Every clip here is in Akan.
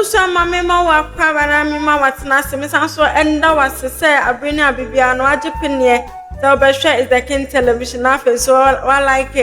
Abusua ma me ma wo akwaaba na me ma watena ase. Me san so ɛnda wase sɛ abere ne abere no agye peneɛ sɛ wobɛhwɛ Is The King Television na afei nso wa like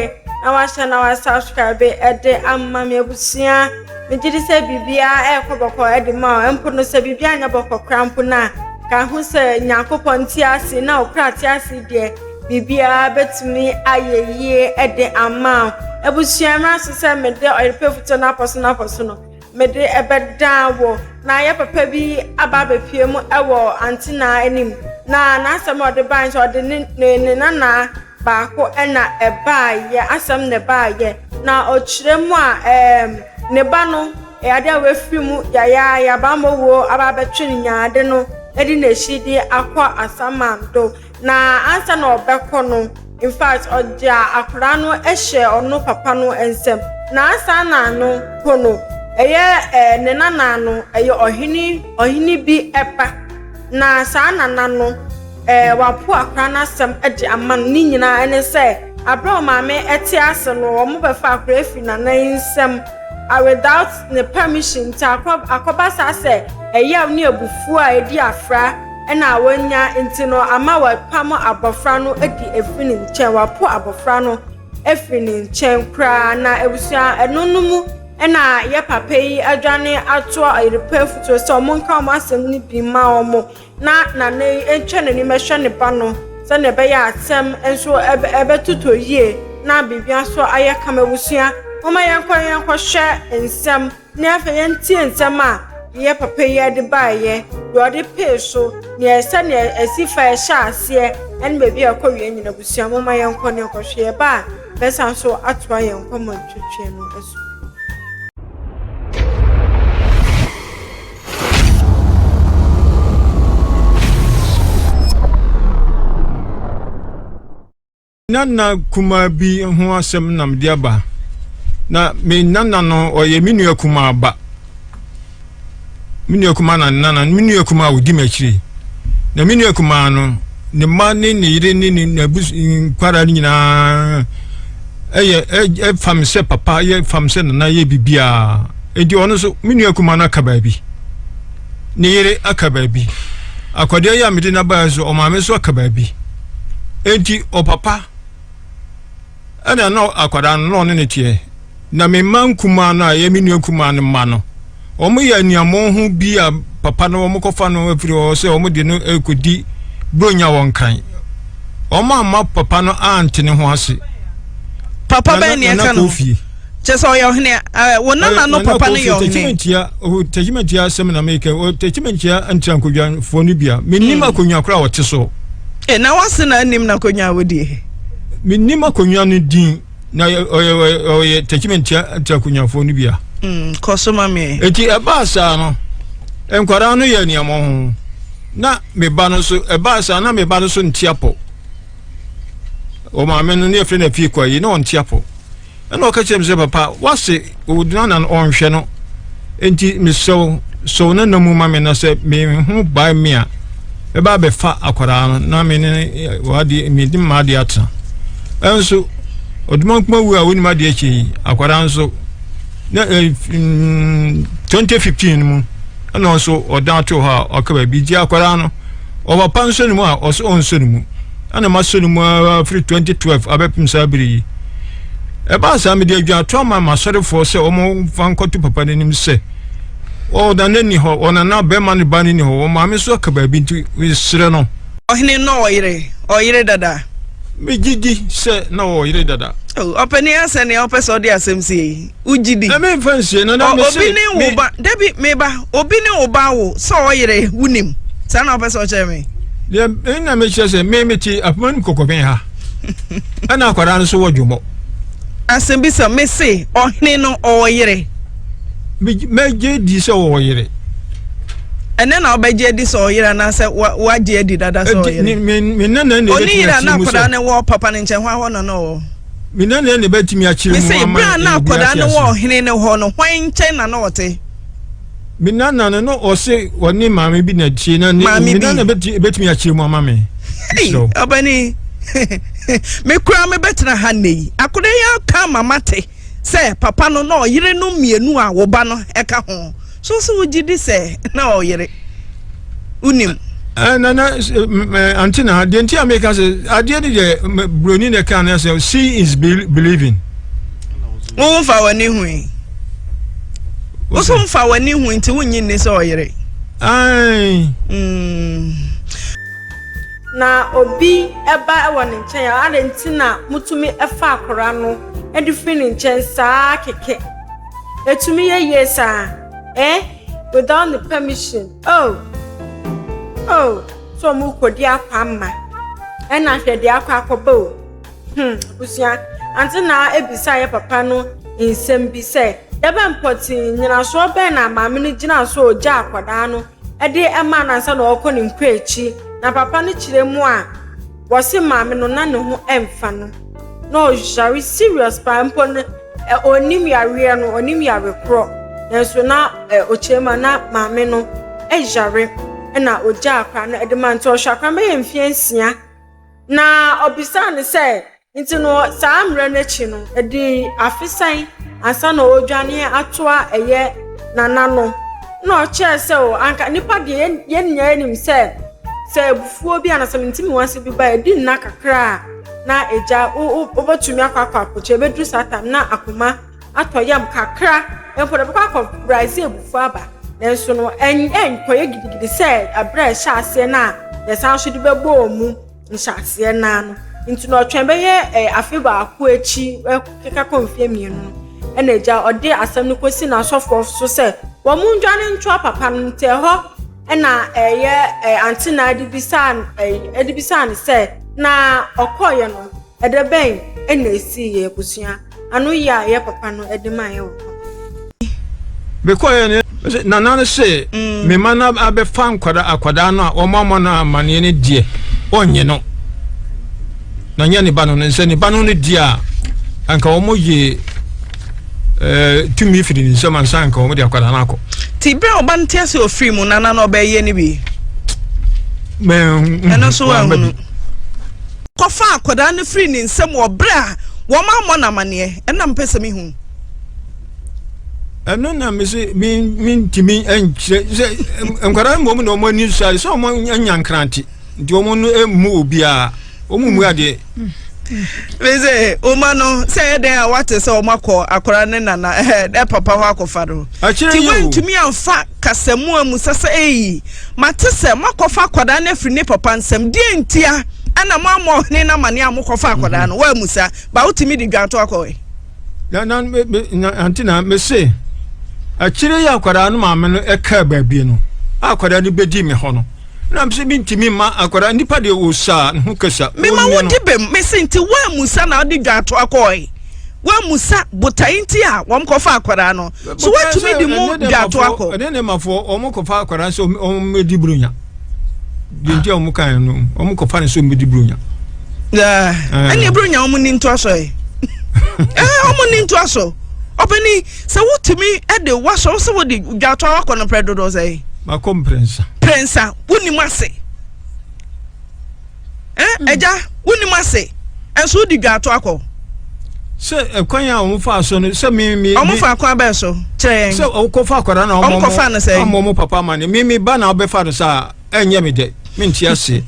na wahyɛ na wa subscribe ɛde ama me abusua. Megye di sɛ biribiara ɛrekɔ bɔkɔ ɛde ma wo. Mpo no sɛ biribiara nyɛ bɔkɔ koraa mpo no a, ka ho sɛ Nyankopɔn te ase na okura te ase deɛ biribiara bɛtumi ayɛ yie ɛde ama wo. Abusua mmra so sɛ mede ɔyerepɛ futuo no apɔ so no apɔ so no mede ɛbɛdan wo na yɛ papa bi aba abɛpue mu ɛwɔ antenaa anim na n'asɛm a ɔde bae nso ɔde ne ne ne nana baako ɛna ɛbaayɛ asɛm na ɛbaayɛ na ɔkyerɛ mu a ɛɛm ne ba no ɛyɛ adeɛ a wafiri mu yayaaya abamɔwuo aba abɛtwe ne nyaade no ɛde n'akyi de akɔ asamando. Na ansa na ɔbɛkɔ no, in fact, ɔgye akwadaa no hyɛ ɔno papa no nsam. Na ansa na no po no, ɛyɛ ne nana no, ɛyɛ ɔhene bi ɛba. Na saa nana no, wapo akwadaa no asɛm de ama no. Ne nyinaa ɛne sɛ, abere a ɔmaame ɛte ase no, wɔn bɛfa akwadaa afiri nana yi nsam without ne permission. Nti akɔba saa sɛ ɛyaw ne abufuo a ɛdi afra ɛna wɔnya nti no ama wɔapam abɔfra no adi efiri ne nkyɛn. Wapo abɔfra no efiri ne nkyɛn koraa. Na abusua ɛno no mu ɛna yɛ papa yi adwane ato ɔyerepɛ afutuo sɛ ɔmo nka ɔmo asɛm no bi ma ɔmo na nana yi ntwa n'anim ɛhwɛ ne ba no sɛnea ɛbɛyɛ asɛm nso ɛbɛtotɔ yie na biribi nso ayɛ kama. Abusua, wɔma yɛnkɔ yɛnkɔhwɛ nsɛm na afei yɛntie nsɛm a yɛ papa yi de baeɛ, deɛ ɔde pee so, nea sɛnea ɛsi fa ɛhyɛ aseɛ ɛne baabi a ɛkɔ wie nyina. Abusua, momma yɛnkɔ ne nkɔhwɛ. Yɛba a, bɛsan so atoa yɛn nkɔmmɔ ntwetwe no so. Nana kumaa bi ho asɛm nam de aba na me nana no ɔyɛ me nua kumaa ba, me nua kumaa na nana, me nua kumaa a odi m'akyire. Na me nua kumaa no ne mma ne ne yere ne ne n'abus nkwadaa no nyinaa ɛyɛ ɛfam sɛ papa, yɛ fam sɛ nana, yɛ biribiara. Enti ɔno nso me nua kumaa no aka baabi, ne yere aka baabi, akwadeɛ yi a mede n'aba nso ɔmaame nso aka baabi. Enti ɔpapa ɛna na akwadaa no na ɔne ne teɛ. Na me mma nkumaa no a ɛyɛ me nua nkumaa no mma no, wɔn yɛ aniammɔn ho bi a papa no wɔn kɔfa no afiri hɔ sɛ wɔn de no rekɔdi buronya wɔn kan. Wɔn amma papa no ante ne ho ase. Papa bɛn ne ɛka no kyɛ sɛ ɔyɛ ɔhene a wo nana no papa no yɛ ɔhene? Tɛkyimantua asɛm na meka. Tɛkyimantua ntra nkonnwafoɔ no bi a mennim akonnwa koraa a ɔte so. Na wase na anim na akonnwa a wodie? Mennim akonnwa no din na ɔyɛ Tɛkyimantua ntra nkonnwafoɔ no bi a. Kɔ so ma me. Enti ɛbaa saa no, nkwadaa no yɛ nneɛma ho na me ba no nso ɛbaa saa na me ba no nso nte apɔ. Ɔmaame no ne yɛfrɛ no afie kɔ yi na ɔnte apɔ. Ɛna ɔka kyerɛ me sɛ, papa wase ɔgyina na ɔnhwɛ no, nti mesrɛ wo sɔw no nam mu ma me na sɛ me ho bae me a bɛba abɛfa akwadaa no na me ne wade me de mma adeɛ atena. Ɛnso ɔdoma nkuma wu a wonim adeɛ akyi yi akwadaa nso na 2015 mu ɛna nso ɔdan to hɔ a ɔka baabi gye akwadaa no. Ɔpapa nso ne mu a ɔso ɔnsɔ ne mu ɛna masɔ ne mu ara firi 2012 abɛpem saa bere yi. Ɛbaa saa mede adwaato ama m'asɔrefoɔ sɛ wɔmfa nkɔto papa no anim sɛ ɔnana ni hɔ, ɔnana bɛrima ne ba no ni hɔ, wɔn maame nso aka baabi, nti mesrɛ no. Ɔhene no ɔyere dada? Megye di sɛ na ɔyere dada. Ɔpanin, asɛ nea ɔpɛ sɛ ɔde asɛm sie yi, wogye di? Na memfa nsie no na mese obi ne wo ba dabi meba obi ne wo ba wo sɛ ɔyere wonim saa na ɔpɛ sɛ ɔkyerɛ me? Deɛ ɛna mekyerɛ sɛ me mete apoma no kɔkɔbɛn ha ɛna akwadaa no so wɔ dwomɔ. Asɛm bi sɛ mese ɔhene no ɔyere. Mɛgye di sɛ ɔyere. Ɛnɛ na ɔbɛgye adi sɛ ɔyere anaasɛ wagye adi dada sɛ ɔyere? Me nana na ɔne yere a na akwadaa no wɔ papa no nkyɛn hɔ ahɔ na na ɔwɔ. Me nana na ɛbɛtumi akyerɛ mu ama mese berɛ a na akwadaa no wɔ ɔhene no hɔ no, hwan nkyɛn na na ɔte? Me nana no ɔse ɔne maame bi na tie na ne me nana bɛtumi akyerɛ mu ama me. Ɔbɛni, me koraa mebɛtena ha nnɛ yi, akwadaa yi aka ama mate sɛ papa no na ɔyere no mmienu a wo ba no ɛka ho. So so wogye di sɛ na ɔyere? Wonim? Eh, nana eh, ante na deɛ nti a meka sɛ adeɛ no deɛ buroni na ɛka no sɛ see is believing. Womfa w'ani hui. Wo so mfa w'ani hui nti wonnye nni sɛ ɔyere. Ae. Mm. Na obi ba wɔ ne nkyɛn a, adɛn nti na motumi fa akwadaa no de firi ne nkyɛn saa kɛkɛ? Ɛtumi yɛ yie saa eh without ne permission oh oh sɛ ɔmo kɔdi akwamma ɛna hwɛ deɛ akɔ akɔba o hmm abusua ante na ebisa yɛ papa no nsɛm bi sɛ dɛbɛn pɔtee nyinasoɔ bɛn na maame no gyina so ogya akwadaa no ɛde ɛma no ansa na ɔkɔ ne nkɔ akyi na papa no kyerɛ mu a Wɔse maame no na ne ho ɛnfa no na ɔyare serious paa mpo no ɔnnim yareɛ no ɔnnim yare korɔ nanso na ɔkyerɛ mu a na maame no ɛyare ɛna ɔgya akora no ɛde ma nti ɔhwɛ akora no bɛyɛ mfeɛ nsia na ɔbisaa no sɛ nti no saa mmerɛ no akyi no ɛde afe sɛn ansa na ɔredwane atoa ɛyɛ nana no na ɔkyerɛ sɛ o anka nipa deɛ yɛn nyinaa nim sɛ Sɛ abufuo bi anaa sɛ mente-me-ho-ase bi ba a, ɛdi nna kakra a na agya wobɛtumi akɔ akɔ akɔkyɛ ɛbɛduru saa tam na akoma atɔ yam kakra mpo na ɛbɛkɔ akɔ rise abufuo aba nanso no ɛnkɔyɛ gidigidi sɛ ɛberɛ a ɛhyɛ aseɛ no a yɛsan so de bɛbɔ wɔn mu nhyɛaseɛ no ara no nti no ɔtwɛn bɛyɛ afe baako akyi keka kɔ mfeɛ mmienu no ɛna agya ɔde asɛm no kɔsi n'asɔfoɔ so sɛ wɔn ndwane ntoa papa no nti ɛhɔ Ɛna ɛyɛ ɛ ante na ɛde bisaa ɛde bisaa no sɛ na ɔkɔɔyɛ no ɛdɛ bɛn ɛna esii yɛ abusua ano yie a yɛ papa no ɛde maa yɛ wɔ hɔ. Mekɔɔyɛ no nana no se mm. me ma no abɛfa nkwadaa akwadaa no a wɔn ama no amaneɛ no deɛ ɔnye no na nyɛ ne ba no no sɛ ne ba no no deɛ a anka wɔn yɛ Eh, tumi firi ne nsam ansa nka wɔn de akwadaa no akɔ. Ti bere a ɔba no te ase ofiri mu nana na ɔbɛyɛ ne bi. Mɛ ɛno nso wa hunu. Kɔfa akwadaa no firi ne nsam wɔ bere a wɔn ammɔ no amaneɛ ɛna mpɛ sɛ mehu. Ɛno na me se me ntumi nkyerɛ sɛ nkwadaa mmom na wɔn ani sɔ sɛ wɔn anya nkrante. Nti wɔn no mmu obiara, wɔn mmu adeɛ. Me sɛ oma no sɛ ɛyɛ dɛn a wate sɛ wɔn akɔ akora ne nana ɛhɛ ɛ papa hɔ akɔfa no. Akyire Ti yi o. wantumi amfa kasamu amu sɛ sɛ eyi mate sɛ moakɔfa akwadaa no afiri ne papa nsam deɛ ntia ɛna moammɔ ɔhene no amaneɛ a mokɔfa akwadaa no woammusa ba wotumi de dwanto akɔ ɛ. Na na me me na ante na me se akyire yi akwadaa no maame no ɛkaa baabi no a akwadaa no bɛdi me hɔ no. Na mese mentumi mma akwadaa nipa deɛ ɔsa ne ho kasa. Mema wo di bem mese nti woammusa na wode dwatoa kɔɔe woammusa botae nti a wɔn kɔfa akwadaa no so woatumi de mu dwatoa kɔ. Ɛne ne mafoɔ wɔn kɔfa akwadaa sɛ wɔn mmɛdi buronya deɛ nti a wɔn kan no wɔn kɔfa no sɛ wɔn mmɛdi buronya. Ɛne buronya wɔn ni ntoa so ɛ ɛɛ wɔn ni ntoa so ɔpɛni sɛ wotumi de wasɔ sɛ wode dwatoa wakɔ no prɛ dodoɔ sɛ. Makɔ mprɛnsa. Prɛnsa, wonim ase. Eh, mm. Agya, wonim ase. Ɛnso wodi dwaato akɔ. Sɛ ɛkwan a wɔn fa so no sɛ mi mi. Wɔn fa kwan bɛn so kyerɛ yɛn. Sɛ wɔn kɔ fa akwadaa na wɔn kɔ fa no sɛ. Wɔn wɔn papa ma ne mi mi ba na ɔbɛfa no saa ɛnyɛ mi dɛ mi nti ase.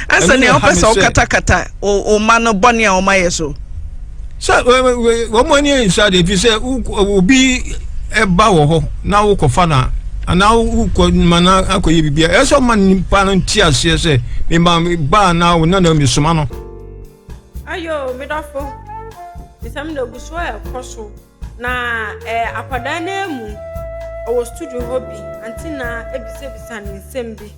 Asɛ nea ɔpɛ sɛ ɔkatakata o ma no bɔne a wɔn ayɛ so. Sɛ wɔn ani nsɔ adeɛ fi sɛ obi ba wɔ hɔ na wokɔfa no a anaa wokɔ ma no akɔyɛ biribi a ɛsɛ sɛ ɔma nipa no nte aseɛ sɛ mema ba anaa wo nana mesoma no. Ayo, me dɔfo, nsɛm na egu so a ɛkɔ so. Na eh, akwadaa no ara mu, ɔwɔ studio hɔ bi, ante na ebisabisa ne nsɛm bi.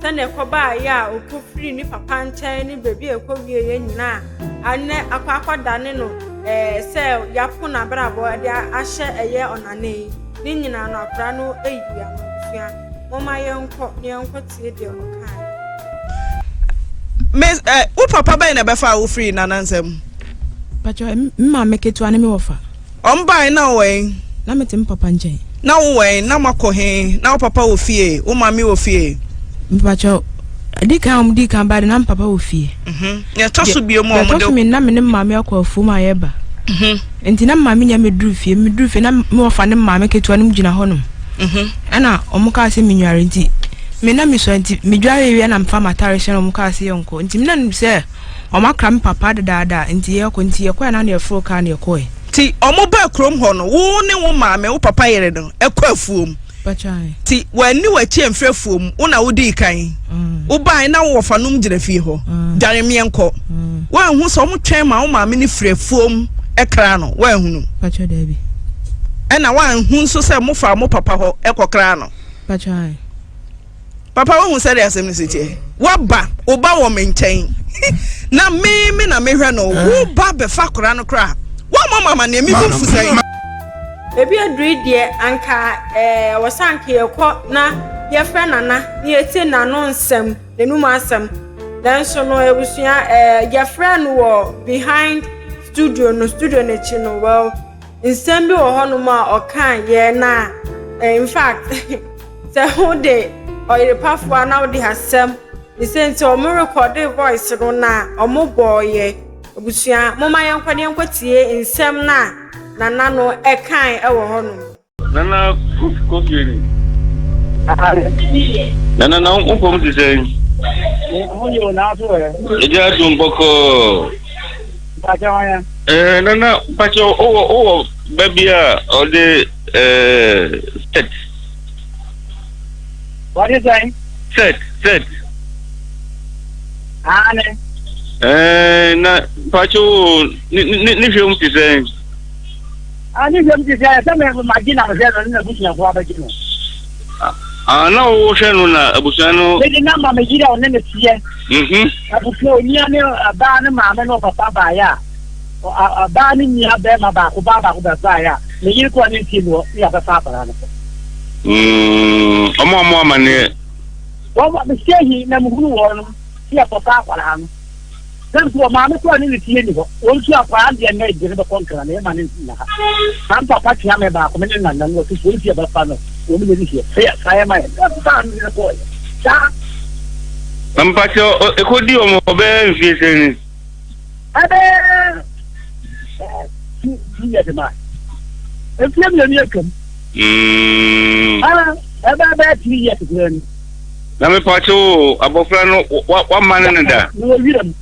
Sɛnea ɛkɔbaeɛ a ɔkɔfiri ne papa nkyɛn ne baabi a ɛkɔwieeɛ nyinaa, anɛ akɔ akɔdane no eh, sɛ yɛapo n'abrabɔ de ahyɛ ɛyɛ ɔnane yi. Ne nyinaa no, akwadaa no ayi ano abusua. Momma yɛnkɔ na yɛnkɔtie deɛ ɔkaeɛ. Me, eh, wo papa bɛn na ɛbɛfaa wo firii nana nsam? Pakyɛ, me maame ketewa ne me wɔfa. Wɔn bae na wowɔ he? Na mete me papa nkyɛn. Na wowɔ he? Na moakɔ he? Na wo papa wɔ fie? Wo maame wɔ fie? Mepakyɛ, ɛdi kan a wɔn dii kan bae de, na me papa wɔ fie. Mhm. Nea ɛtɔ so bio mu a Deɛ wɔn ɛtɔ de. so mmienu, na me ne me maame akɔ afuom a yɛreba. Mhm. Nti na me maame nya mmɛduru fie. Meduru fie na me wɔfa ne me maame ketewa no gyina hɔnom. Ɛna ɔmo kaa sɛ menware nti me na mesua nti medware wie na mefa m'atare hyɛ na ɔmo kaa sɛ yɛnkɔ nti me na nim sɛ ɔmo akra me papa dedaada nti yɛkɔ nti yɛkɔɛ na na yɛforo kaa na yɛkɔɛ. Nti ɔmo baa kurom hɔ no wo ne wo maame wo papa yere no ɛkɔ afuom. Nti wanni w'akyi amfiri afuom wo na wodii kan. Wobae na wo wɔfanom gyina fie hɔ. Dware meɛnkɔ. Woanhu sɛ wɔn twɛn ma wo maame no firi afuom kra no? Woanhunu? Ɛna woanhu nso sɛ mofaa mo papa hɔ kɔkraa no? Papa wohu sɛdeɛ asɛm no si teɛ? Woaba, wo ba wɔ me nkyɛn na me me na mehwɛ no, wo ba bɛfa akwadaa no koraa. Woammɔ me amaneɛ, me bo fu sɛn? Baabi aduru yi deɛ anka ɛɛ wɔ sɛ anka yɛkɔ na yɛfrɛ Nana na yɛtie n'ano nsɛm, n'anum asɛm. Nanso no abusua ɛɛ yɛfrɛ no wɔ behind studio no, studio n'akyi no well nsɛm bi wɔ hɔnom a ɔka yɛ na in fact sɛ wode ɔyerepafoɔ a na wode asɛm ne sɛ nti wɔn rekɔde voice no na wɔn bɔɔyɛ abusua momma yɛnkɔ ne yɛnkɔ tie nsɛm no a Nana no kae wɔ hɔ nom. Nana Kofi ni. Nana na wo fam te sɛn? Ɛgya adum bɔkɔɔ. Eh, nana mpakyɛ wowɔ wowɔ ba bi a ɔde eh, set. Wɔde sɛn? Set set. Aane. Ɛɛ na mpakyɛ o ne ne ne hwɛ mu te sɛn? Ah ne hwɛ mu te sɛ sɛ me ma gye na mehwɛ no ne n'abusuafoɔ abɛgye no. Ah na wohwɛ no na abusua no. Mede namba me yere a ɔne ne teɛ. Mhm. Abusua onua ne ɔbaa ne maame ne ɔpapa baeɛ a ɔbaa ne nua bɛrima baako baa baako bɛbaeɛ a me yere kɔɔ ne ntie no ne yɛabɛfa akwadaa no kɔ. Mm, ɔmo a mo amaneɛ. Wɔn mehyɛ hi na mehunu wɔn no. sɛ yɛkɔfa akwadaa no. Na nso ɔmaame koraa ne ne fie nni hɔ. Wɔn nso akwadaa no deɛ nnɛ gye no bɛkɔ Nkran na yɛma no nna ha. Na me papa tea me baako, me ne nana no wɔte so wɔn fie bɛfa no wɔn nyɛ ne fie. Sɛ yɛ saa yɛ ma yɛ. Na saa no ne kɔɔ yɛ. Saa. Na mpakyɛ ɛkɔdi wɔn hɔ bɛyɛ mfie sɛn ni? Ɛbɛyɛ 2 years ma. Mfie mmienu atwam. Ɛbɛyɛ bɛyɛ 3 years koraa ni. Na mepaakyɛw o, abɔfra no wamane no da. Mewɔ wiram.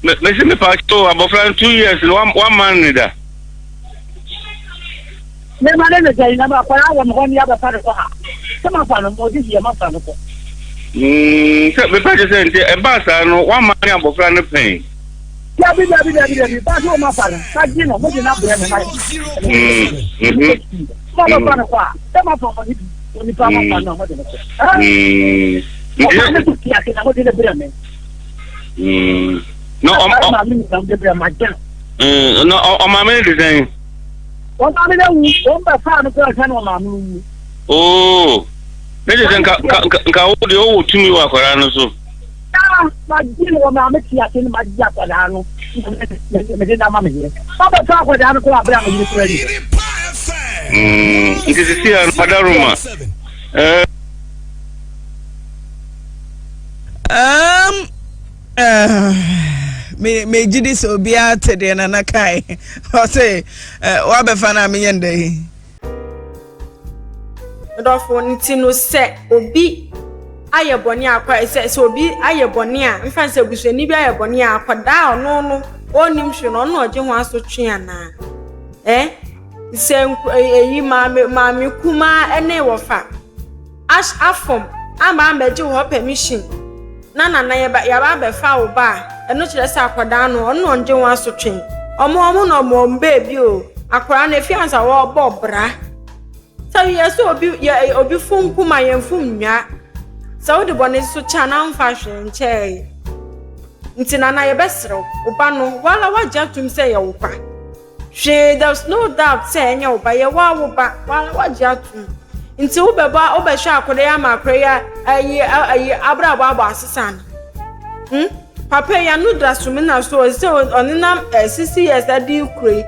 Mese mepaakyɛw o, abɔfra no 2 years no wamane no da. Memane no da yi na akwadaa wɔ me hɔ ne abɛfa no kɔ ha. Sɛ mafa no, ɔde deɛ mafa no kɔ. Sɛ mepaakyɛw sɛ nti ɛbaa saa no wamane abɔfra no pɛn. Dabi dabi dabi dabi, baasi wo mafa no, magye no, mode no abrɛ me ma. Mo abɛfa no kɔ a, sɛ mafa mo ne bi. Onipa ma fa no mo de no kɔ. Ɔma ne so ti ase na mo de no brɛ me. Na ɔma maame mi na mo de brɛ ma gya. Na ɔmaame no de sɛn? Ɔmaame no awu, wɔn bɛ fa no kɔ ɛsɛ na ɔmaame no wu. Oo, ne de sɛ nka nka nka wo deɛ ɔwɔ tumi wɔ akwadaa no so. Ah, ma gye no ɔmaame ti ase no ma gye akwadaa no na mede no ama me yere. Ɔbɛfa akwadaa no kɔ abere a me yere kura ni. Nti sisi a no adaroma. Um, uh, me me gye di sɛ obiara te deɛ nana kae ɔse uh, wabɛfa no a menyɛ ndɛ yi. Dɔfo nti no sɛ obi ayɛ bɔne akɔ sɛ sɛ obi ayɛ bɔne a mfa sɛ busuani bi ayɛ bɔne a akɔdaa a ɔno no ɔnnim hwee no ɔno na ɔgye ho asotwe anaa ɛ sɛ eyi maame maame kumaa ne wɔfa ash afɔm ama ambɛgye wɔ hɔ permission na nana yɛba yɛaba abɛfa wo ba a ɛno kyerɛ sɛ akwadaa no ɔno na ɔngye ho asotwe ɔmo ɔmo na ɔmo ɔmo beebi o akwadaa no efi ansa wɔrebɔ bra sɛ yɛ sɛ obi yɛ obi fom kum a yɛn fom nwa sɛ wode bɔne so kyɛ a na mfa hwee nkyɛɛ nti nana yɛbɛserew wo ba no wala wagye atum sɛ yɛ wo ba hwee there's no doubt sɛ ɛnyɛ wo ba yɛ wa wo ba wala wagye atum nti wobɛbɔ wobɛhwɛ akɔda yi ama akɔda yi ayi ayi abrabɔ abɔ asesa no Papa yi ano da so na so sɛ ɔnenam 60 years ade kuro yi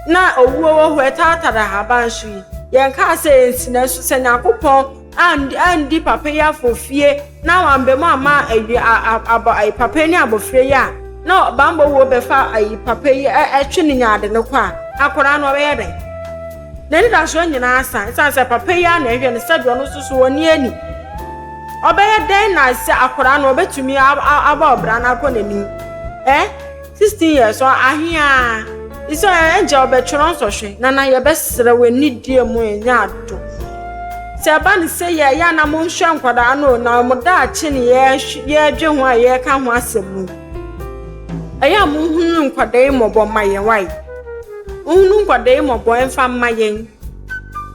na owuo wɔ hɔ ɛtaatara ahaban so yi yɛn kaa sɛ yɛnsi na so sɛ Nyankopɔn andi papa yi afɔ fie na wambɛ mu ama ayi abɔ ayi papa yi ne abɔfra yi a na bambɔ wuo bɛfa ayi papa yi ɛtwe ne nyaade no kɔ a akwadaa no ɔbɛyɛ dɛn? N'anidasoɔ nyinaa asa ɛsiane sɛ papa yi ara na ɛhwɛ no sɛdeɛ ɔno nso so ɔnni ani. Ɔbɛyɛ dɛn na sɛ akwadaa no ɔbɛtumi abɔ ɔbra no akɔ n'anim? Eh? 16 years ɔ ahe a sɛ ɛnkyɛ ɔbɛtwerɛ nsɔhwɛ nana yɛbɛsrɛ wɔ anidie mu ɛnyɛ ado sɛ ɛba ne sɛ yɛ yɛ na monhwɛ nkwadaa no na wɔn daakye ne yɛdwe ho a yɛreka ho asɛm mu ɛyɛ a monhunu nkwadaa yi mmɔbɔ mma yɛn wae monhunu nkwadaa yi mmɔbɔ ɛmfa mma yɛn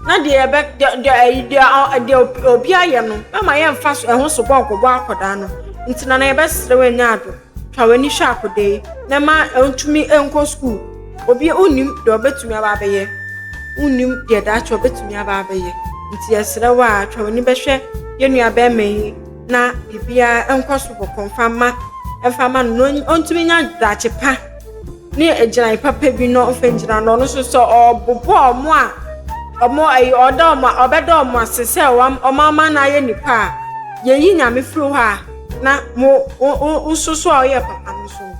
na deɛ yɛbɛ deɛ deɛ deɛ deɛ obi ayɛ no mɛma yɛmfa so ɛho so bɔ nkɔbɔ akwadaa no nti nana yɛbɛsrɛ wɔ ɛnyɛ ado Twa w'ani hwɛ akɔda yi na ma ɔntumi nkɔ sukuu. Obi wonnim deɛ ɔbɛtumi aba abɛyɛ. Wonnim deɛ daakye ɔbɛtumi aba abɛyɛ. Nti yɛsrɛ wo a twa w'ani bɛhwɛ yɛn nua bɛrima yi na biribiara nkɔ so bɔkɔ mfa mma mfa mma no na ɔntumi nya daakye pa ne agyinae papa bi na ɔmfa ngyina no. Ɔno nso sɛ ɔbobɔ ɔmo a ɔmo ɛyi ɔda ɔmo ɔbɛda ɔmo ase sɛ ɔmo ama no ayɛ nipa a yɛyi Nyame firi hɔ a Na mo, wo, wo, wo nso so a woyɛ papa no so no,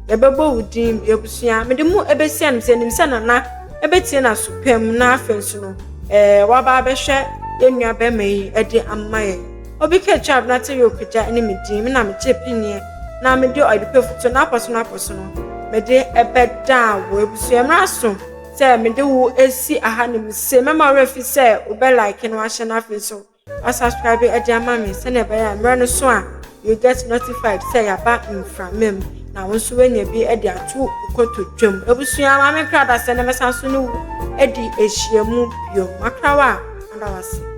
yɛbɛbɔ wo din bi. Abusua, mede mo ɛbɛsi anim sɛ nim sɛ Nana ɛbɛtie n'aso pa mu na afei nso no, ɛɛ, waba abɛhwɛ yɛn nua bɛrima yi ɛde ama yɛn. Obi ka atwa abena te yɛ okagya ne me din, me na megye pineɛ na mede ɔde foto no apɔso no apɔso no, mede ɛbɛdaa wo. Abusua, mmerɛ aso sɛ mede wo esi aha nim se mɛma wo werɛ fi sɛ wobɛ like na wahyɛ no afei nso Wasubscribe de ama me sɛnea ɛbɛyɛ a mmerɛ no so a you get notified sɛ yɛaba mframa mu na wo nso woanya bi de ato wo kotodwam. Abusua maame nkra da sɛ na mɛsan so ne wo adi ahyiamu bio. Makrawa a mada wo ase.